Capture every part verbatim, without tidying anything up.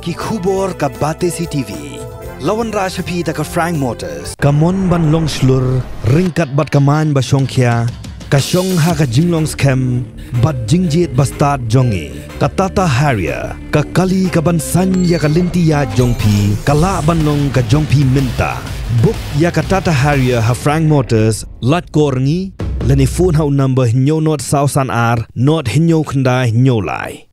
Ki khubor ka Batesi TV. La wanrah sha phi da ka Frank Motors. Ka mon ban long shlur, ryngkat bad ka main ba shongkhia, ka shong ha ka jinglong skhem bad jingjied ba stad jong ngi. Ka Tata Harrier, ka kali ka ban saiñ ïa ka lynti ïaid jong phi, ka lah ban long ka jong phi mynta. Book ïa ka Tata Harrier ha Frank Motors, lait kor ngi, lane phone ha u number hynñiew nod saw san ar, nod hynñiew khyndai hynñiew lai.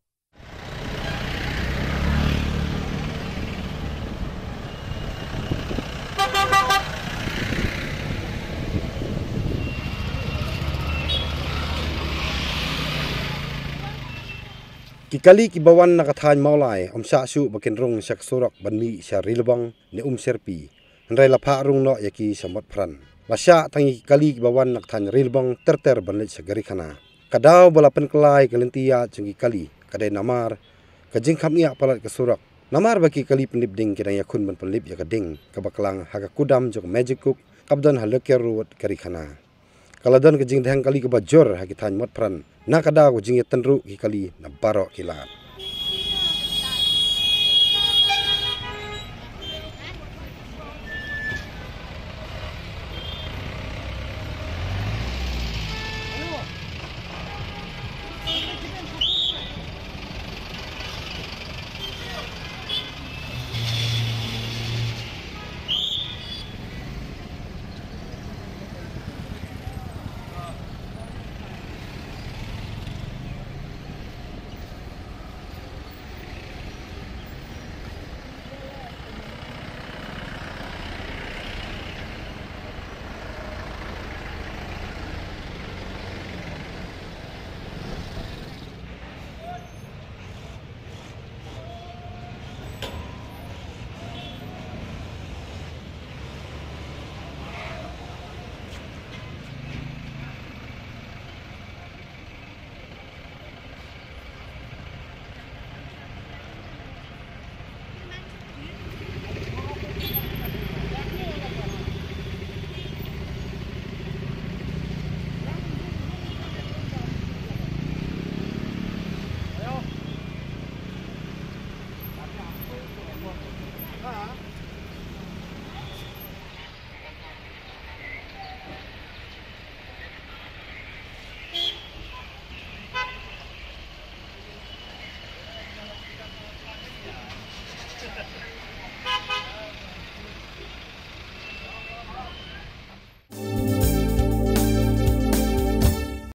Ki kali kiba wan na ka thaiñ Mawlai, ym shah shuh ba kin rung sha ka surok ban mih sha Rilbong ne Umsyrpi. Hynrei la phah rung noh ïa ki sha Motphran. La shah tang ïa ki kali kiba wan na ka thaiñ Rilbong ter ter ban leit sha Garikhana. Ka daw ba la pynkylla ïa ka lynti ïaid jong ki kali, ka dei namar ka jingkham ïa palat ka surok. Namar ba ki kali pynlip ding ki dang ïakhun ban pynlip ïa ka ding kaba klang ha ka kudam jong ka Magic Cook kaba don ha Lokiar Road, Garikhana. Ka la don ka jingdheng kali kaba jur ha ki thaiñ Motphran na ka daw ka jingïatynruh ki kali na baroh ki lad.